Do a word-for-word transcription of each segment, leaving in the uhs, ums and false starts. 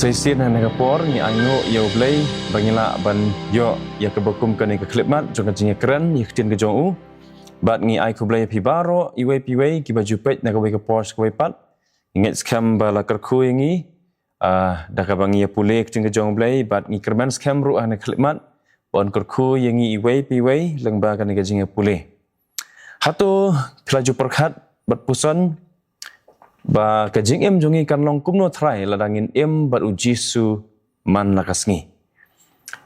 Shisien ha kane ka por ngi ainguh ïa U Blei ba ngi lah ban ïoh ïa kaba kum kane ka khyllipmat jong ka jingïakren ïa ka ktien ka jong u. Bad ngi ai khublei ïa phi baroh iwei pa iwei kiba ju peit na kawei ka por sha kawei pat. Ngi ngeit skhem ba la kyrkhu ïa ngi, ah, da kaba ngi ïa pule ïa ka ktien ka jong U Blei, bad ngi kyrmen skhem ruh ha kane ka khyllipmat ban kyrkhu ïa ngi iwei pa iwei lyngba kane ka jingïapule. Hato phi la ju pyrkhat bad puson ba ka jingim jong ngi kan long kumno trai lada ngin im bad U Jisu man la ka sngi?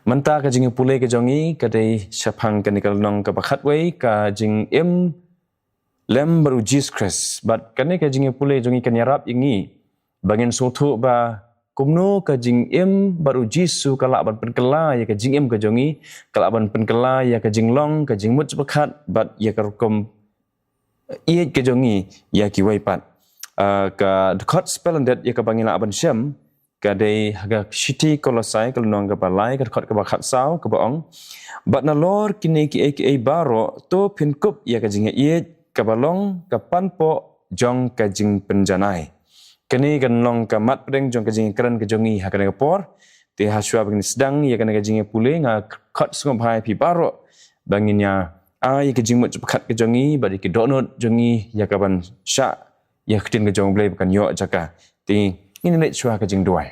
Mynta ka jingïapule ka jong ngi ka dei shaphang kane ka lynnong kaba khatwei, ka jingim lem bad U Jisu Khrist. Bad kane ka jingïapule jong ngi kan ïarap ïa ngi ba ngin sngewthuh ba kumno ka jingim bad U Jisu ka lah ban pynkylla ïa ka jingim ka jong ngi, ka lah ban pynkylla ïa ka jinglong, ka jingmut jingpyrkhat bad ïa ka rukom ïeit ka jong ngi ïa kiwei pat. Ah, ka dkhot spelling date ïa kaba ngi lah ban shem ka dei ha ka shithi Kolosai ka lynnong kaba lai, ka dkhot kaba khatsaw, kaba ong: Bad nalor kine kiei kiei baroh to phin kup ïa ka jingïaieit kaba long ka panpoh jong ka jingpynjanai. Kane kan long ka mat pdeng jong ka jingkren ka jong ngi ha kane ka por. Te hashwa ba ngin sdang ïa kane ka jingïapule, nga khot sngewbha ïa phi baroh ba ngin ïa ai ïa ka jingmut jingpyrkhat ka jong ngi bad ïa ki dohnud jong ngi ïa kaban shah ïa ka ktien ka jong U Blei ba kan ïoh jaka. Te ngin leit shuwa ka jingduwai.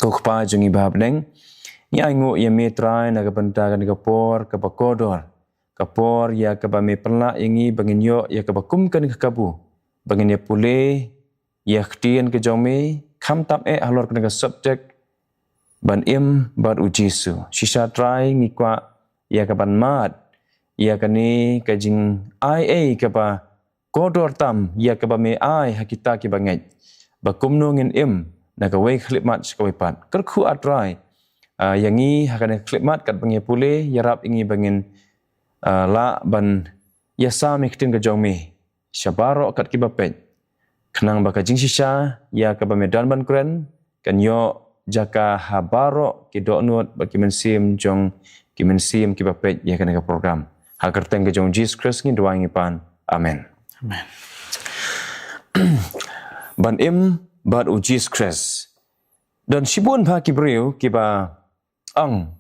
Ko Kpa jong ngi ba ha bneng, ngi ainguh ïa me Trai na ka bynta kane ka por kaba kordor, ka por ïa kaba me pynlah ïa ngi ba ngin ïoh ïa kaba kum kane ka kabu ba ngin ïa pule ïa ka ktien ka jong me, khamtam eh halor kane ka subject ban im bad U Jisu. Shisha Trai ngi kwah ïa kaban mad ïa kane ka jingai ei kaba kordor tam ïa kaba me ai ha kita kiba ngeit, ba kumno ngin im na kawei ka khyllipmat sha kawei pat. Kyrkhu ah Trai, ah, ïa ngi ha kane ka khyllipmat katba ngi pule, ïarap ïa ngi ba ngin, ah, lah ban ïasam ïa ka ktien ka jong me sha baroh kat kiba peit, khnang ba ka jingshisha ïa kaba me don ban kren kan ïoh jaka ha baroh ki dohnud bad ki mynsiem jong ki mynsiem kiba peit ïa kane ka program. Ha ka kyrteng ka jong U Jisu Khrist ngi duwai ngi pan. Amen. Amen. Ban im bad U Jisu Khrist. Don shibun bha ki briew kiba ong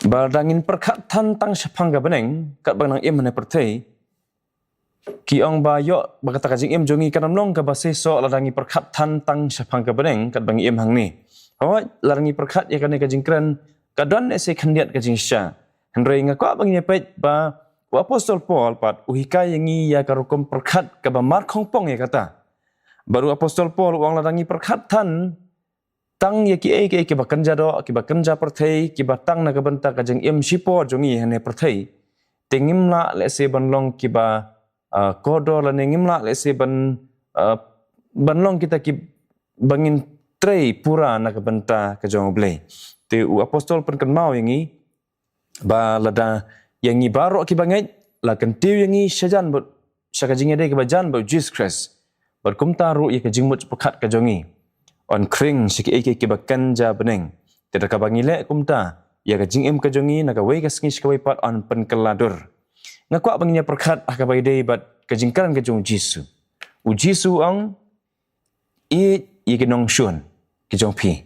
ba lada ngin pyrkhat than tang shaphang ka bneng katba nang im ha kane ka pyrthei, ki ong ba ïoh ba kata ka jingim jong ngi kan ym long kaba seisoh lada ngi pyrkhat than tang shaphang ka bneng katba ngi im hangne. Hooid, lada ngi pyrkhat ïa kane ka jingkren ka don eh se khyndiat ka jingshisha. Hynrei nga kwah ba ngin ïa peit ba u Apostol Paul pat u hikai ïa ngi ïa ka rukom pyrkhat kaba markhongpong ïa kata. Bad u Apostol Paul u ong lada ngi pyrkhat than tang ïa kiei kiei kiba kynja doh, kiba kynja pyrthei, kiba tang na ka bynta ka jingim shipor jong ngi ha kane ka pyrthei, te ngim lah lehse ban long kiba, ah, kordor lane ngim lah lehse ban, ah, ban long kita kiba ngin trei pura na ka bynta ka jong U Blei. Te u Apostol pynkynmaw ïa ngi ba lada ïa ngi baroh kiba ngeit la kyntiew ïa ngi shajan bad sha ka jingïadei kaba jan bad U Jisu Khrist, bad kumta ruh ïa ka jingmut jingpyrkhat ka jong ngi yn khring sha kiei kiei kiba kynja bneng. Te da kaba ngi leh kumta, ïa ka jingim ka jong ngi na kawei ka sngi sha kawei pat yn pynkylla dur. Nga kwah ba ngin ïa pyrkhat ha kaba ïadei bad ka jingkren ka jong U Jisu. U Jisu u ong, ïeit ïa ki nongshun ki jong phi,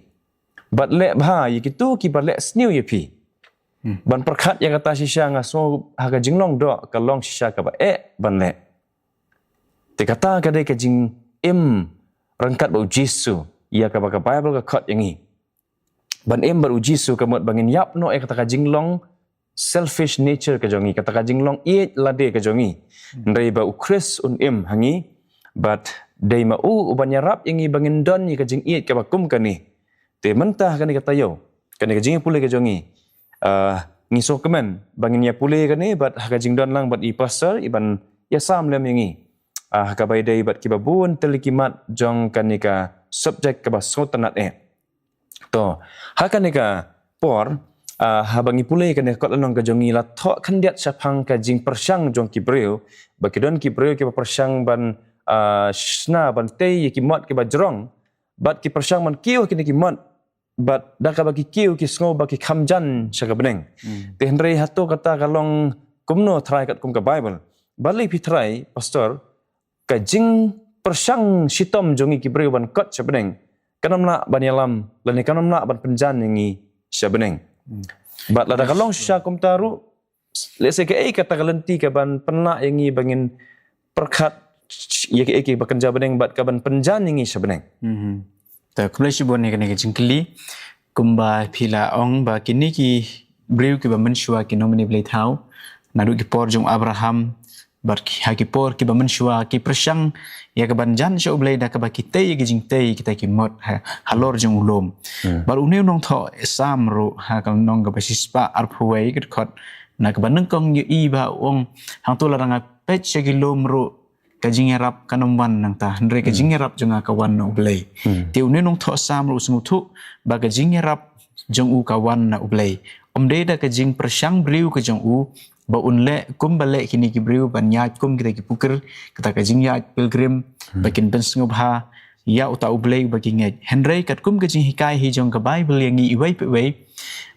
bad leh bha ïa kito kiba leh sniew ïa phi. Hmm. Ban pyrkhat ïa kata shisha nga sngew ha ka jinglong doh ka long shisha kaba eh ban leh. Te kata ka dei ka jingim ryngkat bad U Jisu ïa kaba ka Baibl ka khot ïa ngi. Ban im bad U Jisu ka mut ba ngin ïap noh ïa kata ka jinglong selfish nature ka jong ngi, kata ka jinglong ïeit lade ka jong ngi. Hmm. Hynrei ba U Khrist un im ha ngi, bad dei ma u uban ïarap ïa ngi ba ngin don ïa ka jingïeit kaba kum kane. Te mynta ha kane ka taïew, kane ka jingïapule ka jong ngi, ah, ngi sngewkmen ba ngin ïa pule kane bad ha ka jingdon lang bad i pastor iban ïasam lem ïa ngi, ah, ha kaba ïadei bad kiba bun tylli ki mat jong kane ka subject kaba sngewtynnat eh. To, ha kane ka por, ah, haba ngi pule kane ka kot lynnong ka jong ngi la thoh khyndiat shaphang ka jingpyrshang jong ki briew, ba ki don ki briew kiba pyrshang ban, ah, shna ban tei ïa ki mot kiba jrong, bad ki pyrshang ban kiew ha kine ki mot, bad da kaba ki kiew ki sngew ba ki kham jan sha ka bneng. Hmm. Te hynrei hato kata ka long kumno trai katkum ka Baibl? Balei phi trai, pastor, ka jingpyrshang shitom jong ngi ki briew ban kot sha bneng kan ym lah ban ïalam lane kan ym lah ban pynjan ïa ngi sha bneng. Bad lada ka long shisha kumta ruh, lehse kaei kata ka lynti kaban pynlah ïa ngi ba ngin pyrkhat ïa kaei kaei ba kynja bneng bad kaban pynjan ïa ngi sha bneng. Te khublei shibun ïa kane ka jingkylli. Kumba phi la ong ba kine ki briew kiba mynshuwa ki nongmane blei thaw naduh ki por jong Abraham bad ki, ha ki por kiba mynshuwa ki pyrshang ïa kaban jan sha U Blei da kaba ki tei ïa ki jingtei kita ki mot ha, halor jong u lum. Bad une u nongthoh Salm ruh ha ka lynnong kaba shispah arphew wei ka dkhot na kaba nyngkong ïohi ba u ong, hangto lada nga peit sha ki lum ruh ka jingïarap kan ym wan nangta, hynrei ka jingïarap jong nga ka wan na U Blei. Te une u nongthoh Salm ruh u sngewthuh ba ka jingïarap jong u ka wan na U Blei. Ym dei da ka jingpyrshang briew ka jong u ba un leh kumba leh kine ki briew ban ïaid kum kita ki pukir, kata ka jingïaid pilgrim ba kin pynsngewbha ïa uta U Blei uba ki ngeit. Hynrei katkum ka jinghikai hi jong ka Baibl ïa ngi iwei pa iwei,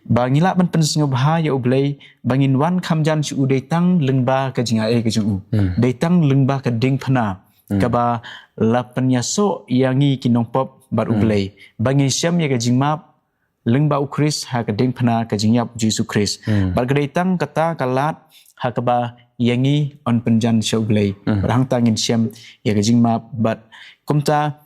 ba ngi lah ban pynsngewbha ïa U Blei ba ngin wan kham jan sha u dei tang lyngba ka jingaiei ka jong u, dei tang lyngba ka diengphna kaba la pynïasoh ïa ngi ki nongpop bad U Blei, ba ngin shem ïa ka jingmap lyngba U Khrist ha ka diengphna ka jingïap U Jisu Khrist. Bad ka dei tang kata ka lad ha kaba ïa ngi yn pynjan sha U Blei. Bad hangta ngin shem ïa ka jingmap bad kumta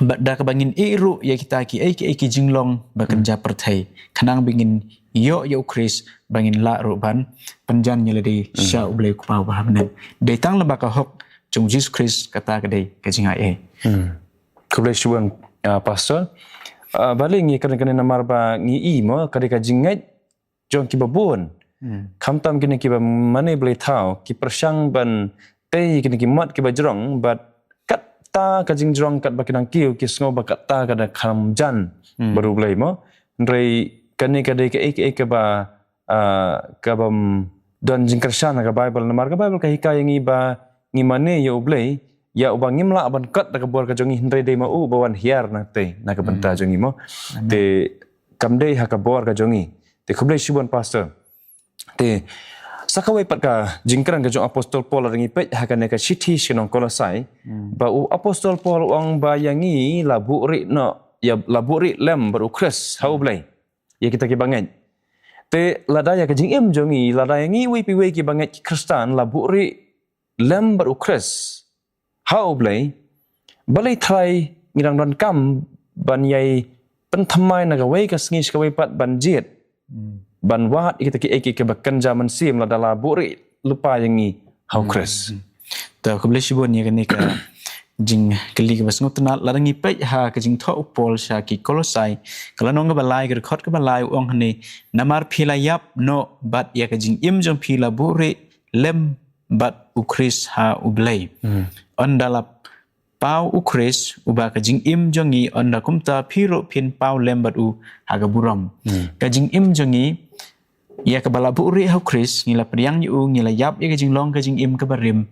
bad da kaba ngin ïeh ruh ïa kita kiei kiei ki jinglong ba kynja pyrthei, khnang ba ngin ïoh ïa U Khrist ba ngin lah ruh ban pynjan ïa lade sha U Blei U Kpa uba ha bneng. Dei tang lyngba ka hok jong U Jisu Khrist, kata ka dei ka jingaiei. Khublei shibun, ah, Pastor. Ah, balei ngi kren kane? Namar ba ngi i mo ka dei ka jingngeit jong kiba bun. Khamtam kine kiba mane blei thaw ki pyrshang ban tei kine ki mat kiba jrong bad katta ka jingjrong katba ki nang kiew ki sngew ba katta ka da kham jan bad U Blei mo. Hynrei kane ka dei kaei kaei kaba, ah, kaba, mm, don jingkyrshan ha ka Baibl, namar ka Baibl ka hikai ïa ngi ba ngi mane ïa U Blei ïa uba ngim lah ban kot da ka bor ka jong ngi, hynrei dei ma u ba wan hiar na tei na ka bynta jong ngi mo. Te kam dei ha ka bor ka jong ngi. Te khublei shibun Pastor. Te sa kawei pat ka jingkren ka jong Apostol Paul lada ngi peit ha kane ka shithi sha ki nong Kolosai, ba u Apostol Paul u ong ba ïa ngi la buhrieh noh, ïa la buhrieh lem bad U Khrist ha U Blei ïa kita kiba ngeit. Te lada ïa ka jingim jong ngi, lada ïa ngi iwei pa iwei kiba ngeit ki Khristan la buhrieh lem bad U Khrist ha U Blei, balei tharai ngi dang donkam ban ïai pynthymmai na kawei ka sngi sha kawei pat ban jied, ban wad ïa kita kiei kiei kiba kynja mynsiem lada la buhrieh lypa ïa ngi ha U Khrist? Te khublei shibun ïa kane ka jingkylli kaba sngewtynnat. Lada ngi peit ha ka jingthoh u Paul sha ki Kolosai, ka lynnong kaba lai, ka dkhot kaba lai, u ong hangne, namar phi la ïap noh bad ïa ka jingim jong phi la buhrieh lem bad U Khrist ha U Blei. Ynda la paw U Khrist uba ka jingim jong ngi, ynda kumta phi ruh phin paw lem bad u ha ka burom. Ka jingim jong ngi ïa kaba la buhrieh ha U Khrist, ngi la pdiang ïa u, ngi la ïap ïa ka jinglong ka jingim kaba rim.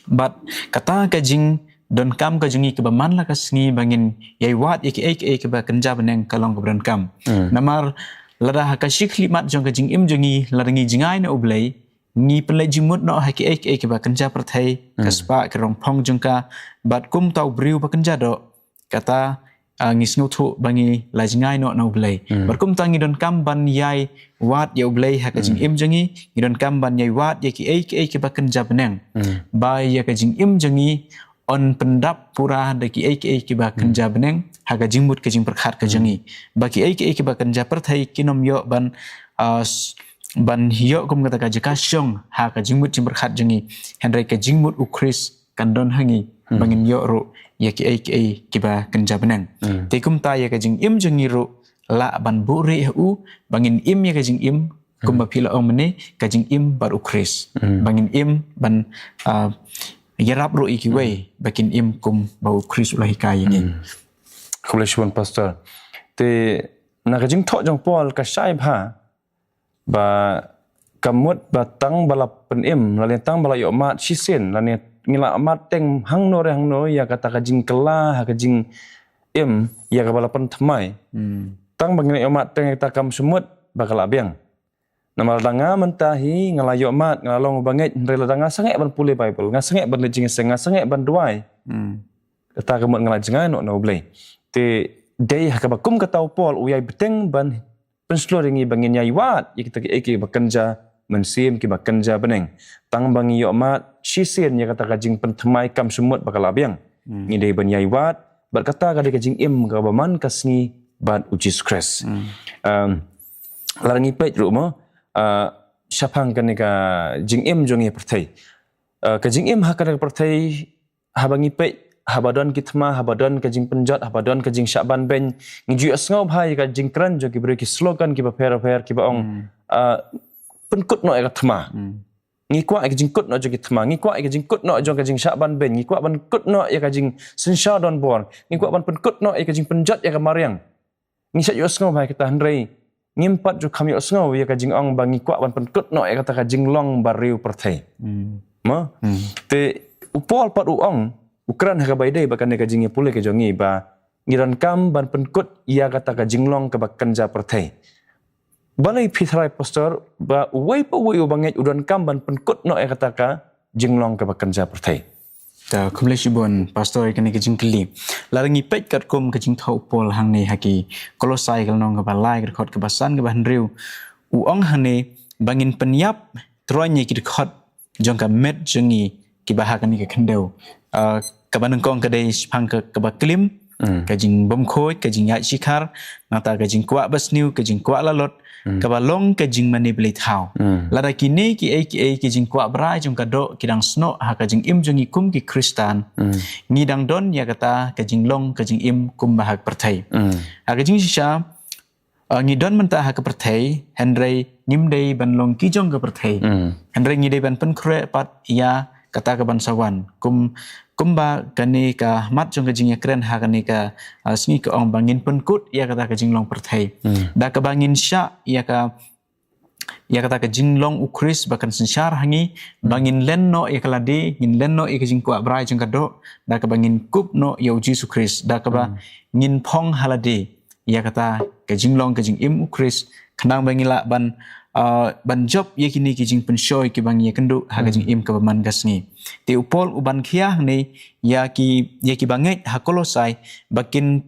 Bad kata ka jingdonkam ka jong ngi kaba man la ka sngi ba ngin ïai wad ïa kiei kiei kiba kynja bneng ka long kaba donkam. Namar lada ha ka shi khyllipmat jong ka jingim jong ngi lada ngi jngai na U Blei, ngi pynleit jingmut noh ha kiei kiei kiba kynja pyrthei, ka spah, ka rong phong jong ka, bad kumta u briew ba kynja doh, kata, ah, ngi sngewthuh ba ngi la jngai noh na U Blei. Bad kumta ngi donkam ban ïai wad ïa U Blei ha ka jingim jong ngi, ngi donkam ban ïai wad ïa kiei kiei kiba kynja bneng. Ba ïa ka jingim jong ngi yn pyndap pura da kiei kiei kiba kynja bneng ha ka jingmut ka jingpyrkhat ka jong ngi. Ba kiei kiei kiba kynja pyrthei kin ym ïoh ban, ah, s-, ban ïoh kum kata ka jaka shong ha ka jingmut jingpyrkhat jong ngi. Hynrei ka jingmut U Khrist kan don ha ngi ba ngin ïoh ruh ïa kiei kiei kiba kynja bneng. Te kumta ïa ka jingim jong ngi ruh lah ban buhrieh ha u ba ngin im ïa ka jingim kumba phi la ong mynne, ka jingim bad U Khrist. Ba ngin im ban, ah, ïarap ruh ïa kiwei ba kin im kumba U Khrist u la hikai ïa ngi. Khublei shibun Pastor. Te na ka jingthoh jong Paul ka shai bha ba ka mut ba tang ba la pynim lane tang ba la ïoh mad shisien lane ngi la mad teng hangno re hangno ïa kata ka jingkylla ha ka jingim ïa kaba la pynthymmai. Tang ba ngi la ïoh mad teng ïa kata kam shu mut ba ka la biang. Namar lada nga mynta hi nga la ïoh mad, nga la long uba ngeit, hynrei lada nga sangeh ban pule Baibl, nga sangeh ban leit jingïaseng, nga sangeh ban duwai, kata ka mut nga la jngai noh na U Blei. Te dei ha kaba kum kata u Paul u ïai bteng ban pynshlur ïa ngi ba ngin ïai wad ïa kita kiei kiei kiba kynja mynsiem, kiba kynja bneng. Tang ba ngi ïoh mad shisien ïa kata ka jingpynthymmai kam shym mut ba ka la biang. Ngi dei ban ïai wad bad kata ka dei ka jingim kaba man ka sngi bad u Jisu Khrist. Um, lada ngi peit ruh mo, uh, shaphang kane ka jingim jong ngi ha pyrthei. Uh, ka jingim ha kane ka pyrthei, haba ngi peit, haba don ki thma, haba don ka jingpynjot, haba don ka jingshah ban beiñ, ngi ju ïohsngew bha ïa ka jingkren jong ki briew, ki slogan kiba pher pher kiba ong, uh, pynkut noh ïa ka thma. Ngi kwah ïa ka jingkut noh jong ki thma, ngi kwah ïa ka jingkut noh jong ka jingshah ban beiñ, ngi kwah ban kut noh ïa ka jingsynshar donbor, ngi kwah ban pynkut noh ïa ka jingpynjot ïa ka mariang. Ngi shah ïohsngew bha ïa kata, hynrei ngim pat ju kham ïohsngew ïa ka jingong ba ngi kwah ban pynkut noh ïa kata ka jinglong ba riew pyrthei. Mo? Te u Paul pat u ong, u kren ha kaba ïadei bad kane ka jingïapule ka jong ngi ba ngi donkam ban pynkut ïa kata ka jinglong kaba kynja pyrthei. Balei phi tharai, Pastor, ba uwei pa uwei uba ngeit u donkam ban pynkut noh ïa kata ka jinglong kaba kynja pyrthei? Ta, khublei shibun, Pastor, ïa kane ka jingkylli. Lada ngi peit katkum ka jingthoh u Paul hangne ha ki Kolosai ka lynnong kaba lai, ka dkhot kaba san, kaba hynriew, u ong hangne ba ngin pynïap troiñ ïa ki dkhot jong ka met jong ngi kiba ha kane ka khyndew. Ah, kaba nyngkong ka dei shaphang ka, kaba klim, ka jingbymkhuid, ka jingïaid shikhar, nangta ka jingkwah basniew, ka jingkwah lalot, kaba long ka jingmane blei thaw. Lada kine kiei kiei ki jingkwah brai jong ka doh ki dang snoh ha ka jingim jong ngi kum ki Khristan, ngi dang don ïa kata ka jinglong ka jingim kumba ha ka pyrthei. Ha ka jingshisha, uh, ngi don mynta ha ka pyrthei, hynrei ngim dei ban long ki jong ka pyrthei. Hynrei ngi dei ban pynkhreh pat ïa kata kaban sa wan. Kum, kumba kane ka mat jong ka jingïakren ha kane ka, uh, sngi ka ong ba ngin pynkut ïa kata ka jinglong pyrthei. Da kaba ngin shah ïa ka, ïa kata ka jinglong u Khrist ba kan synshar ha ngi, ba ngin len noh ïa ka lade, ngin len noh ïa ka jingkwah brai jong ka doh, da kaba ngin kup noh ïa u Jisu Khrist, da kaba ngin phong ha lade ïa kata ka jinglong ka jingim u Khrist, khnang ba ngi lah ban, ah, ban jop ïa kine ki jingpynshoi kiba ngi ïakynduh ha ka jingim kaba man ka sngi. Te u Paul u ban khia hangne ïa ki, ïa kiba ngeit ha Kolosai ba kin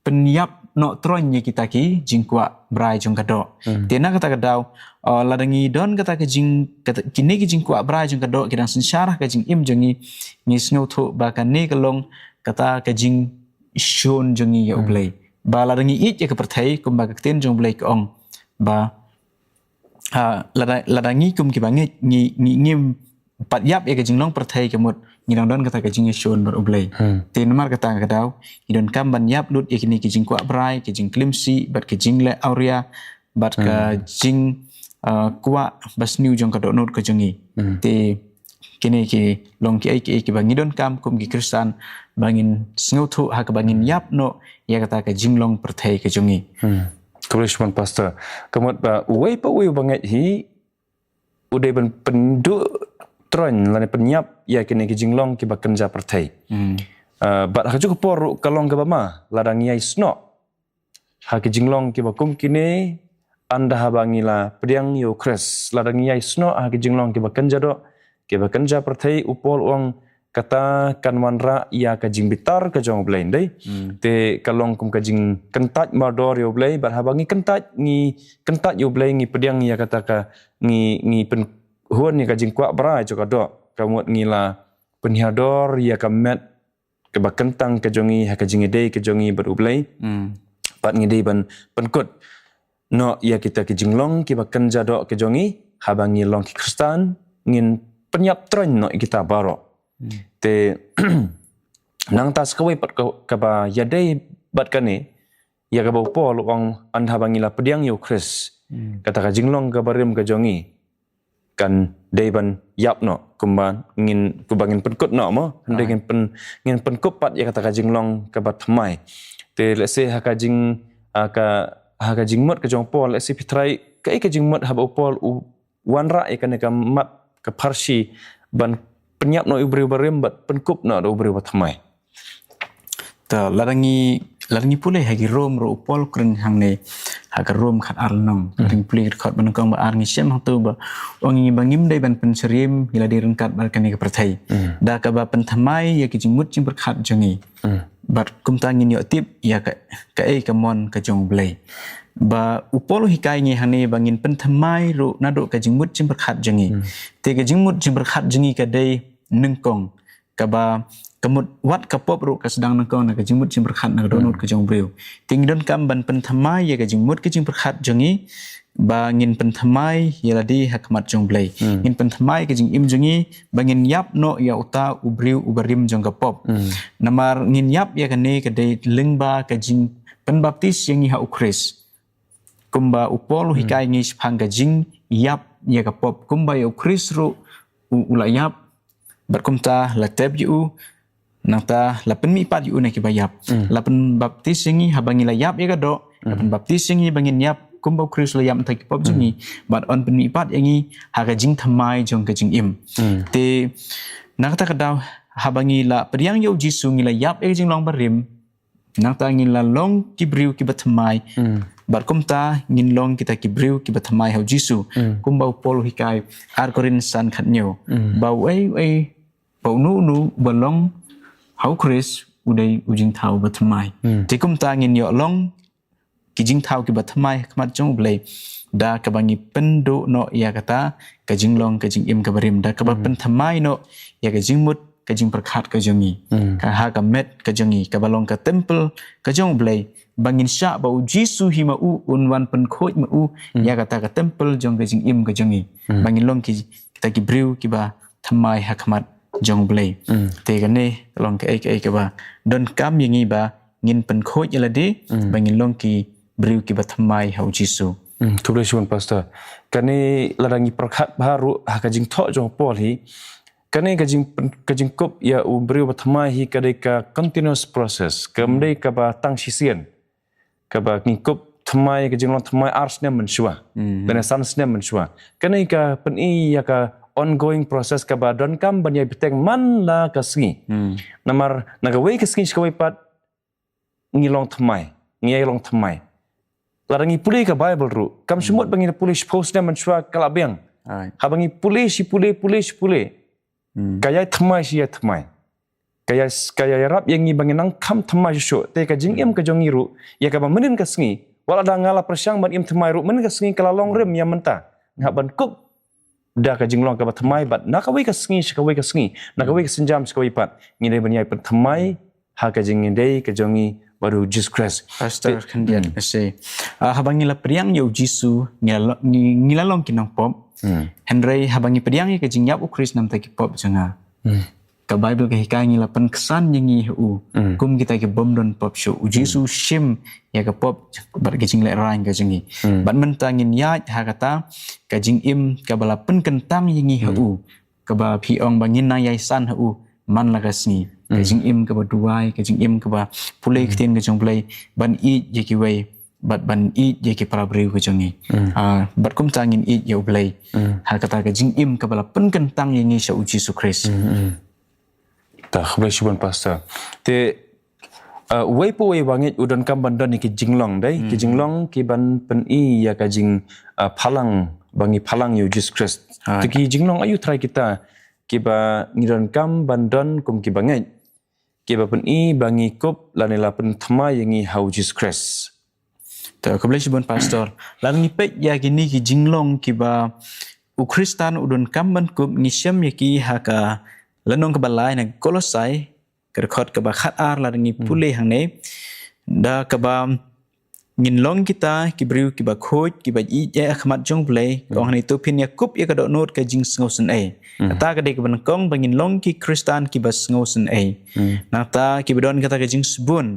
pynïap noh troiñ ïa kita ki jingkwah brai jong ka doh. Te na kata ka daw, ah, lada ngi don kata ka jing, kata, kine ki jingkwah brai jong ka doh ki dang synshar ha ka jingim jong ngi, ngi sngewthuh ba kane ka long kata ka jingshun jong ngi ïa u Blei. Ba lada ngi ïeit ïa ka pyrthei, kumba ka ktien jong u Blei ka ong, ba, ah, lada, lada ngi kum kiba ngeit, ngi, ngi, ngim pat ïap ïa ka jinglong pyrthei, ka mut ngi dang don kata ka jingïashun bad u Blei. Te namar kata ka daw ngi donkam ban ïap lut ïa kine ki jingkwah brai, ki jingklim sih, bad ki jingleh awria, bad ka jing, ah, kwah basniew jong ka dohnud ka jong ngi. Te kine ki long kiei kiei kiba ngi donkam kum ki Khristan ba ngin sngewthuh ha kaba ngin ïap noh ïa kata ka jinglong pyrthei ka jong ngi. Khublei shibun, Pastor. Ka mut ba uwei pa uwei uba ngeit hi u dei ban pynduh troiñ lane pynïap ïa kine ki jinglong kiba kynja pyrthei. Ah, bad ha kajuh ka por ruh ka long kaba ma lada ngi ïai snoh ha ki jinglong kiba kum kine, ynda haba ngi la pdiang ïa u Khrist. Lada ngi ïai snoh ha ki jinglong kiba kynja doh, kiba kynja pyrthei, u Paul u ong kata kan wanrah ïa ka jingbitar ka jong u Blei, ym dei? Te ka long kum ka jingkyntait mardor ïa u Blei, bad haba ngi kyntait, ngi kyntait ïa u Blei, ngi pdiang ïa kata ka, ngi, ngi pynhun ïa ka jingkwah brai jong ka doh, ka mut ngi la pynhiar dor ïa ka met kaba kyntang ka jong ngi ha ka jingïadei ka jong ngi bad u Blei. Bad ngi dei ban pynkut noh ïa kita ki jinglong kiba kynja doh ka jong ngi, haba ngi long ki Khristan, ngin pynïap troiñ noh ïa kita baroh. Te nangta sa kawei pat ka, kaba ïadei bad kane, ïa kaba u Paul u ong, ynda haba ngi la pdiang ïa u Khrist, kata ka jinglong kaba rim ka jong ngi kan dei ban ïap noh, kumba ngin, kumba ngin pynkut noh mo, hynrei ngin pyn, ngin pynkup pat ïa kata ka jinglong kaba thymmai. Te lehse ha ka jing, ha ka, ha ka jingmut ka jong u Paul, lehse phi tharai kaei ka jingmut haba u Paul u wanrah ïa kane ka mat ka pharshi ban pynïap noh u briew barim bad pynkup noh u briew bathymmai. Ta, lada ngi, lada ngi pule ha ki Rom ruh u Paul u kren hangne ha ka Rom khat ar lynnong. Lada ngi pule ki dkhot ba nyngkong bad ar ngi shem hangto ba u ong ïa ngi ba ngim dei ban pynsyriem ïa lade ryngkat bad kane ka pyrthei. Da kaba pynthymmai ïa ki jingmut jingpyrkhat jong ngi. Bad kumta ngin ïoh tip ïa ka, kaei ka mon ka jong U Blei. Ba u Paul u hikai ngi hangne ba ngin pynthymmai ruh naduh ka jingmut jingpyrkhat jong ngi. Te ka jingmut jingpyrkhat jong ngi ka dei nyngkong. Kaba ka mut wat ka pop ruh ka sdang nyngkong na ka jingmut jingpyrkhat na ka dohnud ka jong u briew. Te ngi donkam ban pynthymmai ïa ka jingmut ka jingpyrkhat jong ngi, ba ngin pynthymmai ïa lade ha khmat jong U Blei. Ngin pynthymmai ka jingim jong ngi ba ngin ïap noh ïa uta u briew uba rim jong ka pop. Namar ngin ïap ïa kane ka dei lyngba ka jingpynbaptis ïa ngi ha u Khrist. Kumba u Paul u hikai ngi shaphang ka jingïap ïa ka pop, kumba ïa u Khrist ruh u, u la ïap, bad kumta la tep ïa u, nangta la pynmihpat ïa u na kiba ïap. La pynbaptis ïa ngi haba ngi la ïap ïa ka doh, la pynbaptis ïa ngi ba ngin ïap kumba u Khrist u la ïap na ka bynta ki pop jong ngi, bad un pynmihpat ïa ngi ha ka jingthymmai jong ka jingim. Te na kata ka daw, haba ngi la pdiang ïa u Jisu, ngi la ïap ïa ka jinglong barim, nangta ngin la long ki briew kiba thymmai. Bad kumta ngin long kita ki briew kiba thymmai ha u Jisu. Kumba u Paul u hikai, Ar Korinth san khathynñiew. Ba uei uei, ba uno uno uba long ha u Khrist u dei u jingthaw ba thymmai. Te kumta ngin ïoh long ki jingthaw kiba thymmai ha khmat jong U Blei, da kaba ngi pynduh noh ïa kata ka jinglong ka jingim kaba rim, da kaba pynthymmai noh ïa ka jingmut ka jingpyrkhat ka jong ngi. Ka ha ka met ka jong ngi, kaba long ka temple ka jong U Blei, ba ngin shah ba u Jisu hi ma u un wan pynkhuid ma u ïa kata ka temple jong ka jingim ka jong ngi. Ba ngin long ki, kita ki briew kiba thymmai ha khmat jong U Blei. Te kane ka long kaei kaei kaba donkam ïa ngi ba ngin pynkhuid ïa lade, ba ngin long ki briew kiba thymmai ha u Jisu. Hmm, khublei shibun Pastor. Kane lada ngi pyrkhat bha ruh ha ka jingthoh jong u Paul hi, kane ka jing, ka jingkup ïa u briew ba thymmai hi ka dei ka continuous process, kam dei kaba tang shisien. Kaba ngi kup thymmai, ka jinglong thymmai ar snem mynshuwa. Lane san snem mynshuwa. Kane ka pyni ïa ka ongoing process kaba donkam ban ïai bteng man la ka sngi. Namar na kawei ka sngi sha kawei pat ngi long thymmai, ngi ïai long thymmai. Lada ngi pule ka Bible ruh, kam shym mut ba ngi pule shiphew snem mynshuwa ka la biang. Haba ngi pule shi pule, pule shi pule, ka ïai thymmai shi ïai thymmai. Ka ïai, ka ïai ïarap ïa ngi ba ngin nang kham thymmai shuh shuh. Te ka jingim ka jong ngi ruh, ïa kaba mynnin ka sngi, wat lada nga la pyrshang ban im thymmai ruh, mynnin ka sngi ka la long rim ïa mynta. Nga hap ban kup da ka jinglong kaba thymmai bad na kawei ka sngi sha kawei ka sngi, na kawei ka sienjam sha kawei pat, ngi dei ban ïai pynthymmai ha ka jingïadei ka jong ngi bad u Jisu Khrist. Pastor, khyndiat ka sngi. Ah, haba ngi la pdiang ïa u Jisu, ngi la lo-, ngi, ngi la long ki nongpop. Hynrei haba ngi pdiang ïa ka jingïap u Khrist namar ki pop jong nga, ka Bible ka hikai ngi la pynksan ïa ngi ha u kum kita ki bym don pop shuh. U Jisu u shim ïa ka pop bad ka jinglehrain ka jong ngi. Bad mynta ngin ïaid ha kata ka jingim kaba la pynkyntang ïa ngi ha u, kaba phi ong ba ngin nang ïai san ha u man la ka sngi. Ka jingim kaba duwai, ka jingim kaba pule ktien ka jong Blei, ban ïeit ïa kiwei bad ban ïeit ïa ki para briew ka jong ngi. Ah, bad kumta ngin ïeit ïa u Blei ha kata ka jingim kaba la pynkyntang ïa ngi sha u Jisu Khrist. Ta, khublei shibun Pastor. Te, ah, uwei pa uwei ba ngeit u donkam ban don ïa ki jinglong, dei ki jinglong ki ban pyni ïa ka jing, ah, phalang, ba ngi phalang ïa u Jisu Khrist. Te ki jinglong aïu trai kita kiba ngi donkam ban don kum kiba ngeit, kiba pyni ba ngi kup lane la pynthymmai ïa ngi ha u Jisu Khrist? Ta, khublei shibun Pastor. Lada ngi peit ïa kine ki jinglong kiba u Khristan u donkam ban kup, ngi shem ïa ki ha ka lynnong kaba lai na Kolosai, ka dkhot kaba khat ar, lada ngi pule hangne. Da kaba ngin long kita ki briew kiba khuid, kiba ïeit ha khmat jong Blei, ka ong hangne, to phin ïa kup ïa ka dohnud ka jingsngewsynei. Kata ka dei kaba nyngkong ba ngin long ki Khristan kiba sngewsynei. Nangta kiba don kata ka jingsbun.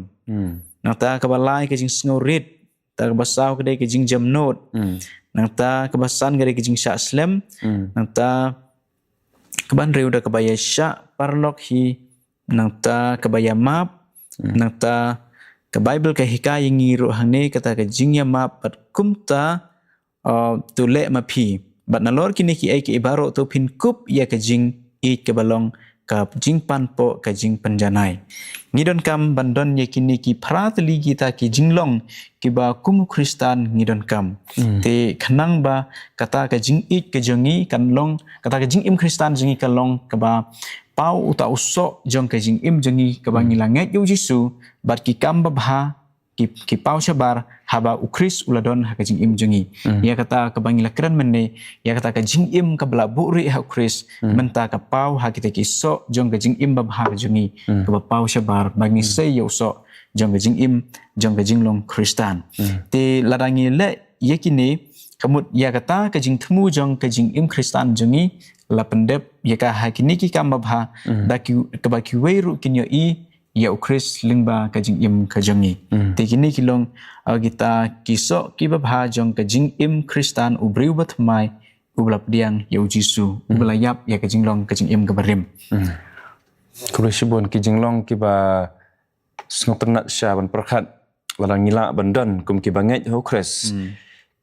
Nangta kaba lai ka jingsngewrit. Ta kaba saw ka dei ka jingjemnud. Nangta kaba san ka dei ka jingshah slem. Nangta kaba hynriew da kaba ïa shah paralok hi. Nangta kaba ïa map. Nangta ka Bible ka hikai ïa ngi ruh hangne kata ka jingïa map bad kumta, uh, to leh ma phi. Bad nalor kine kiei kiei baroh to phin kup ïa ka jingïeit kaba long ka jingpanpoh ka jingpynjanai. Ngi donkam ban don ïa kine ki phra tylli kita ki jinglong kiba kum u Khristan ngi donkam. Te khnang ba kata ka jingïeit ka jong ngi kan long, kata ka jingim Khristan jong ngi kan long kaba paw uta u soh jong ka jingim jong ngi kaba ngi la ngeit ïa u Jisu, bad ki kam babha ki, ki paw shabar haba u Khrist u la don ha ka jingim jong ngi. Ïa kata kaba ngi la kren mynne, ïa kata ka jingim kaba la buhrieh ha u Khrist, mynta ka paw ha kita ki soh jong ka jingim babha ka jong ngi, kaba paw shabar ba ngi sei ïa u soh jong ka jingim, jong ka jinglong Khristan. Te lada ngi leh ïa kine, ka mut ïa kata ka jingthmu jong ka jingim Khristan jong ngi la pyndep ïa ka ha kine ki kam babha, da ki, kaba kiwei ruh kin ïohi ïa u Khrist lyngba ka jingim ka jong ngi. Te kine ki long, ah, kita ki soh ki babha jong ka jingim Khristan u briew bathymmai uba la pdiang ïa u Jisu, uba la ïap ïa ka jinglong ka jingim kaba rim. Khublei shibun, ki jinglong kiba sngewtynnat shisha ban pyrkhat, lada ngi lah ban don kum kiba ngeit ha u Khrist.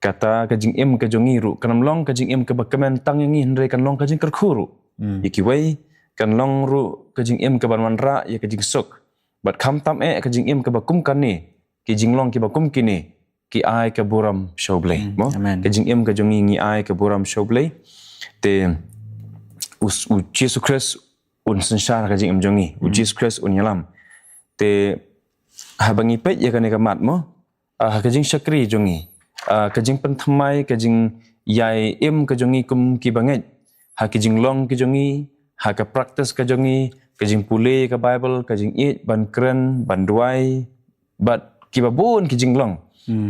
Kata ka jingim ka jong ngi ruh kan ym long ka jingim kaba kmen tang ïa ngi, hynrei kan long ka jingkyrkhu ruh ïa kiwei, kan long ruh ka jingim kaban wanrah ïa ka jingsuk. Bad khamtam eh ka jingim kaba kum kane, ki jinglong kiba kum kine ki ai ka burom sha u Blei. Mo? Amen. Ka jingim ka jong ngi, ngi ai ka burom sha u Blei. Te u, u Jisu Khrist un synshar ka jingim jong ngi. U Jisu Khrist un ïalam. Te haba ngi peit ïa kane ka mat mo, ah, ha ka jingshakri jong ngi, ah, ka jingpynthymmai, ka jingïai im ka jong ngi kum kiba ngeit, ha ki jinglong ki jong ngi, ha ka practice ka jong ngi, ka jingpule ka Bible, ka jingïeit ban kren, ban duwai, bad kiba bun ki jinglong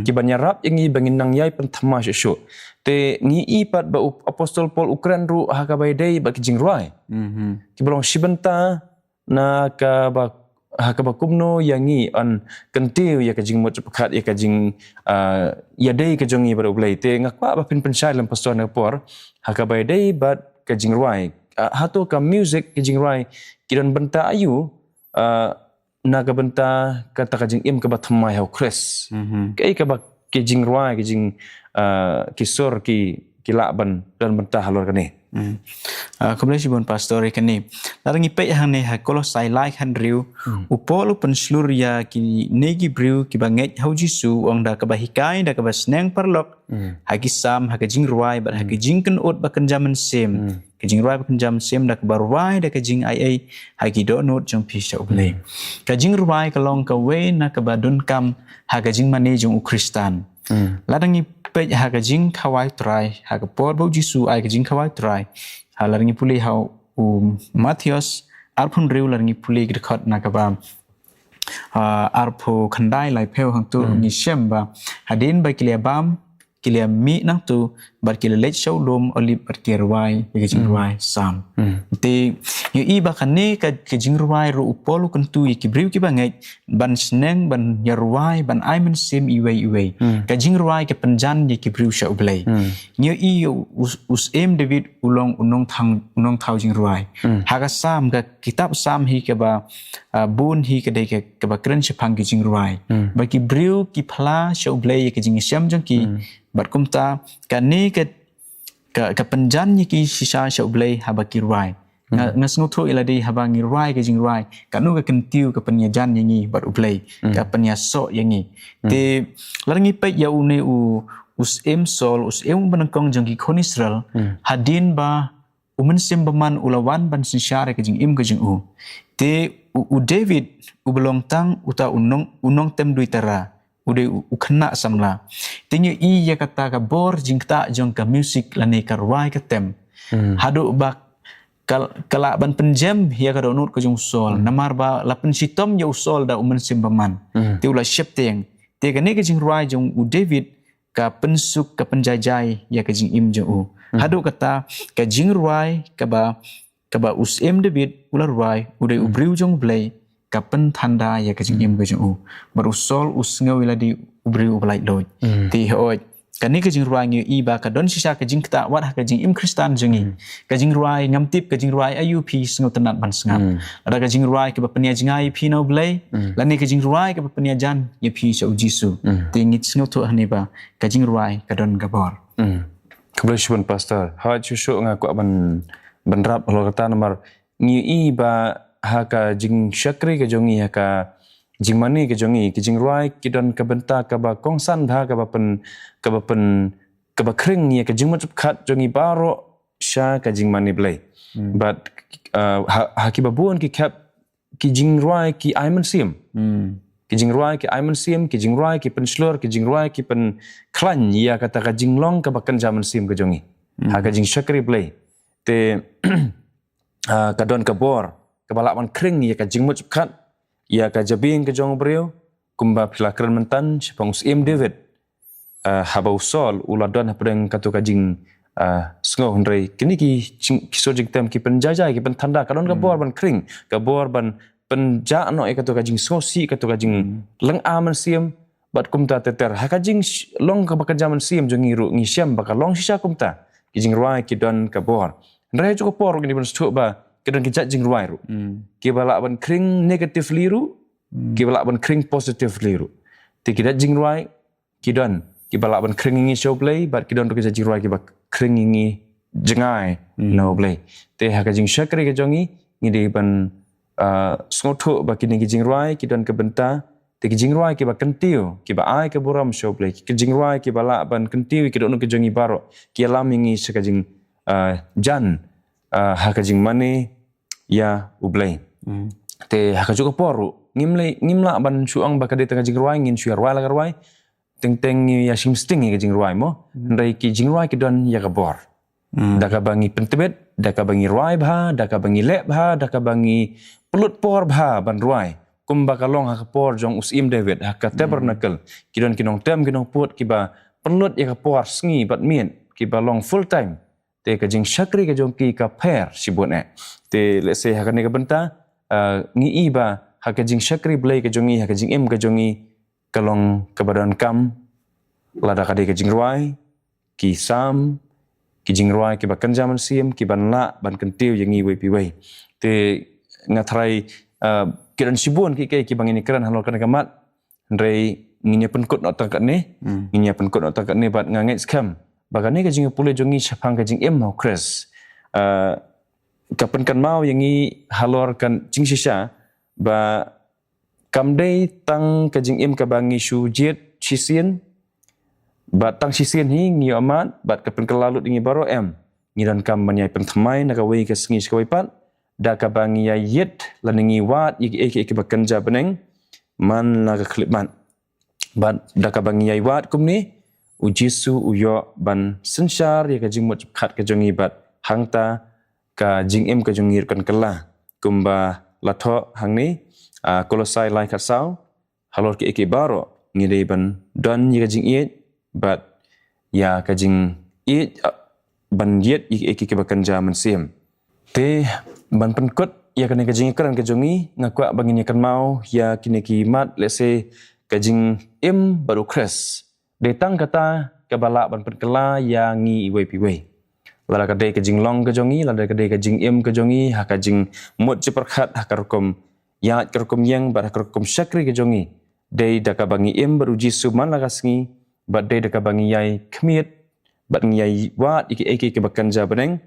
kiban ïarap ïa ngi ba ngin nang ïai pynthymmai shuh shuh. Te ngi i pat ba u Apostol Paul u kren ruh ha kaba ïadei bad ki jingrwai kiba long shi bynta na kaba, ha kaba kumno ïa ngi yn kyntiew ïa ka jingmut jingpyrkhat, ïa ka jing, ah, ïadei ka jong ngi bad u Blei. Te nga kwah ba phin pynshai lem, Pastor, na ka por ha kaba ïadei bad ka jingrwai. Ah, hato ka music, ka jingrwai ki don bynta aïu, ah, na ka bynta kata ka jingim kaba thymmai ha u Khrist? Kaei kaba ki jingrwai, ki jing, ah, ki sur ki, ki lah ban don bynta halor kane? Ah, khublei shibun, Pastor, ïa kane. Lada ngi peit hangne ha Kolosai lai khathynriew, u Paul u pynshlur ïa kine ki briew kiba ngeit ha u Jisu, u ong da kaba hikai, da kaba sneng paralok ha ki Salm, ha ka jingrwai bad ha ka jingkynnoh ba kynja mynsiem. Ka jingrwai ba kynja mynsiem, da kaba rwai da ka jingai ei ha ki dohnud jong phi sha u Blei. Ka jingrwai ka long kawei na kaba donkam ha ka jingmane jong u Khristan. Lada ngi peit ha ka jingkhawai Trai, ha ka por ba u Jisu ai ka jingkhawai Trai, ha, lada ngi pule ha u Mathaios arphew hynriew, lada ngi pule ki dkhot na kaba, ah, arphew khyndai, laiphew, hangto ngi shem ba hadien ba ki la bam, ki la mih nangto, bad ki la leit sha u lum Olib bad ki rwai ïa ka jingrwai Salm. Te ngi ïohi ba kane ka, ka jingrwai ruh u Paul u kyntu ïa ki briew kiba ngeit ban sneng ban ïarwai, ban ai mynsiem iwei iwei. Ka jingrwai ka pynjan ïa ki briew sha u Blei. Ngi ïohi u, u, u Syiem David u long u nongthaw, u nongthaw jingrwai. Ha ka Salm, ka kitab Salm hi kaba, ah, bun hi ka dei ka, kaba kren shaphang ki jingrwai. Ba ki briew ki phla sha u Blei ïa ka jingshem jong ki. Bad kumta kane ka, ka, ka pynjan ïa ki shisha sha u Blei haba ki rwai. Nga, nga sngewthuh ïa lade haba ngi rwai ka jingrwai, kano ka kyntiew ka pynïajan ïa ngi bad u Blei, ka pynïasoh ïa ngi. Te lada ngi peit ïa une u, u Syiem Saul, u syiem uba nyngkong jong ki khun Israel, hadien ba u Mynsiem Bakhuid u la wan ban synshar ïa ka jingim ka jong u. Te u, u David uba long tang uta u nong, u nongtem duitara, u dei u, u khynnah samla. Te ngi ïohi ïa kata ka bor jingktah jong ka music lane ka rwai ka tem. Haduh ba ka, ka lah ban pynjem ïa ka dohnud ka jong u Saul. Namar ba la pynshitom ïa u Saul da u Mynsiem Bakhuid. Te u la sheptieng. Te kane ka jingrwai jong u David ka pynsuk, ka pynjaijai ïa ka jingim jong u. Haduh kata ka jingrwai kaba, kaba u Syiem David u la rwai, u dei u briew jong u Blei, ka pynthanda ïa ka jingim ka jong u. Bad u Saul u sngew ïa lade u briew uba laitluid. Te hooid, kane ka jingrwai ngi ïohi ba ka don shisha ka jingktah wat ha ka jingim Khristan jong ngi. Ka jingrwai, ngam tip ka jingrwai aïu phi sngewtynnat ban sngap. Lada ka jingrwai kaba pynïajngai ïa phi na u Blei, lane ka jingrwai kaba pynïajan ïa phi sha u Jisu. Te ngi sngewthuh hangne ba ka jingrwai ka don ka bor. Khublei shibun, Pastor. Hooid, shuh shuh nga kwah ban, ban rap halor kata namar ngi ïohi ba ha ka jingshakri ka jong ngi, ha ka jingmane ka jong ngi, ka jingrwai ki don ka bynta kaba kongsan bha, kaba pyn, kaba pyn, kaba khring ïa ka jingmut jingpyrkhat jong ngi baroh sha ka jingmane Blei. Bad uh, ha, ha kiba bun ki khep ki jingrwai ki ai mynsiem. Ki jingrwai ki ai mynsiem, ki jingrwai ki pynshlur, ki jingrwai ki pynkhlaiñ ïa kata ka jinglong kaba kynja mynsiem ka jong ngi ha ka jingshakri Blei. Te uh, ka don ka bor kaba lah ban khring ïa ka jingmut jingpyrkhat, ïa ka jabieng ka jong u briew, kumba phi la kren mynta shaphang u Syiem David. Uh, haba u Saul u la don hapdeng katu ka jing uh, sngew, hynrei kine ki jing, ki sur jingtem ki pynjaijai, ki pynthanda, ka don ka bor ban khring, ka bor ban pynjah noh ïa katu ka jingsngewsih, katu ka jinglynga mynsiem. Bad kumta ter ter ha ka jinglong kaba kynja mynsiem jong ngi ruh ngi shem ba ka long shisha kumta. Ki jingrwai ki don ka bor. Hynrei ha kajuh ka por ruh ngi dei ban sngewthuh ba ki don ki jait jingrwai ruh kiba lah ban khring negatively ruh, kiba lah ban khring positively ruh. Te ki jait jingrwai ki don kiba lah ban khring ïa ngi sha u Blei, bad ki don ruh ki jait jingrwai kiba khring ïa ngi jngai na u Blei. Te ha ka jingshakri ka jong ngi ngi dei ban uh, sngewthuh ba kine ki jingrwai ki don ka bynta. Te ki jingrwai kiba kyntiew, kiba ai ka burom sha u Blei, ki jingrwai kiba lah ban kyntiew ïa ki dohnud ki jong ngi baroh, ki ïalam ïa ngi sha ka jing uh, jan uh, ha ka jingmane ïa u Blei. Te ha kajuh ka por ruh ngim lei, ngim lah ban shu ong ba ka dei tang ka jingrwai ngin shu ïa rwai la ka rwai. Teng teng ngi ïa shim sting ïa ka jingrwai mo. Hynrei ki jingrwai ki don ïa ka bor. Da kaba ngi pyntbit, da kaba ngi rwai bha, da kaba ngi leh bha, da kaba ngi pynlut por bha ban rwai. Kumba ka long ha ka por jong u Syiem David ha ka tabernacle. Ki don ki nongtem ki nongput kiba pynlut ïa ka por sngi bad miet, kiba long full time. Te ka jingshakri ka jong ki ka pher shibun eh. Te lehse ha kane ka bynta uh, ngi i ba ha ka jingshakri Blei ka jong ngi, ha ka jingim ka jong ngi, ka long kaba donkam, lada ka dei ka jingrwai, ki salm, ki jingrwai kiba kynja mynsiem, kiban lah ban kyntiew ïa ngi iwei pa iwei. Te nga tharai uh, ki don shibun kiei kiei kiba ngin ïa kren halor kane ka mat. Hynrei ngin ïa pynkut noh tang katne, ngin ïa pynkut noh tang katne bad nga ngeit skhem ba kane ka jingïapule jong ngi shaphang ka jingim ha u Khrist uh, ka pynkynmaw ïa ngi halor ka jingshisha ba kam dei tang ka jingim kaba ngi shu jied shisien, bad tang shisien hi ngi ïoh mad bad ka pynkylla lut ïa ngi baroh, em. Ngi donkam ban ïai pynthymmai na kawei ka sngi sha kawei pat da kaba ngi ïai ïit lane ngi wad ïa kiei kiei kiba kynja bneng man la ka khyllipmat. Bad da kaba ngi ïai wad kumne, u Jisu u ïoh ban synshar ïa ka jingmut jingpyrkhat ka jong ngi bad hangta ka jingim ka jong ngi ruh kan kylla. Kumba la thoh hangne, uh, Kolosai lai khatsaw, halor kiei kiei baroh ngi dei ban don ïa ka jingïeit bad ïa ka jingïeit, uh, ban ïit ïa kiei kiei kiba kynja mynsiem. Te ban pynkut ïa kane ka jingïakren ka jong ngi, nga kwah ba ngin ïa kynmaw ïa kine ki mat, lehse ka jingim bad u Khrist. Dei tang kata kaba lah ban pynkylla ïa ngi iwei pa iwei. Lada ka dei ka jinglong ka jong ngi, lada ka dei ka jingim ka jong ngi, ha ka jingmut jingpyrkhat, ha ka rukom ïaid, ka rukom ïeng bad ha ka rukom shakri ka jong ngi, dei da kaba ngi im bad u Jisu man la ka sngi, bad dei da kaba ngi ïai khmied bad ngi ïai wad ïa kiei kiei kiba kynja bneng,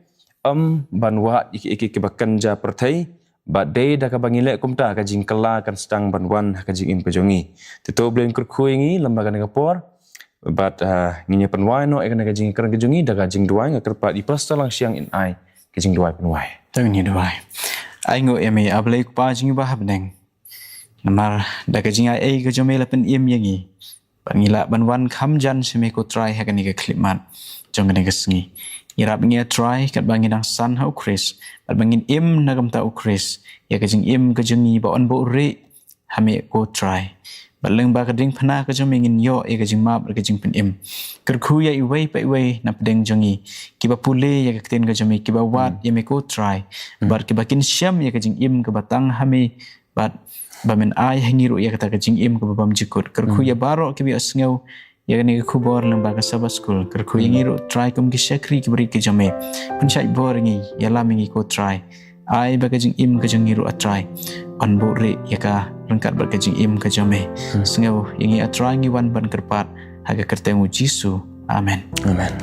ym ban wad ïa kiei kiei kiba kynja pyrthei. Bad dei da kaba ngi leh kumta ka jingkylla kan sdang ban wan ha ka jingim ka jong ngi. Te to u Blei un kyrkhu ïa ngi lem bad kane ka por. Bad, ah, ngin ïa pynwai noh ïa kane ka jingkren ka jong ngi da ka jingduwai. Nga kyrpad ïa i Pastor Langshiang in ai ka jingduwai pynwai. To ngin ïa duwai. Ai nguh ïa me, A Blei Kpa jong ngi ba ha bneng. Namar da ka jingaiei ka jong me la pynim ïa ngi, bad ngi lah ban wan kham jan sha me ko Trai ha kane ka khyllipmat jong kane ka sngi. Ïarap ïa ngi A Trai katba ngi dang san ha u Khrist, bad ba ngin im na ka bynta u Khrist, ïa ka jingim ka jong ngi ba yn buhrieh ha me ko Trai. Bad lyngba ka diengphna ka jong me ngin ïoh ïa ka jingmap bad ka jingpynim. Kyrkhu ïa iwei pa iwei na pdeng jong ngi kiba pule ïa ka ktien ka jong me, kiba wad ïa me ko Trai, bad kiba kynshem ïa ka jingim kaba tang ha me, bad ba men ai ha ngi ruh ïa kata ka jingim kaba bymjukut. Kyrkhu ïa baroh kiba ïohsngew ïa kane ka khubor lyngba ka Sabbath School. Kyrkhu ïa ngi ruh Trai kum ki shakri kiba rit ki jong me. Pynshait bor ïa ngi, ïalam ïa ngi ko Trai. Ai ba ka jingim ka jong ngi ruh A Trai yn buhrieh ïa ka ryngkat bad ka jingim ka jong me. Sngew ïa ngi A Trai, ngi wan ban kyrpad ha ka kyrteng u Jisu. Amen. Amen.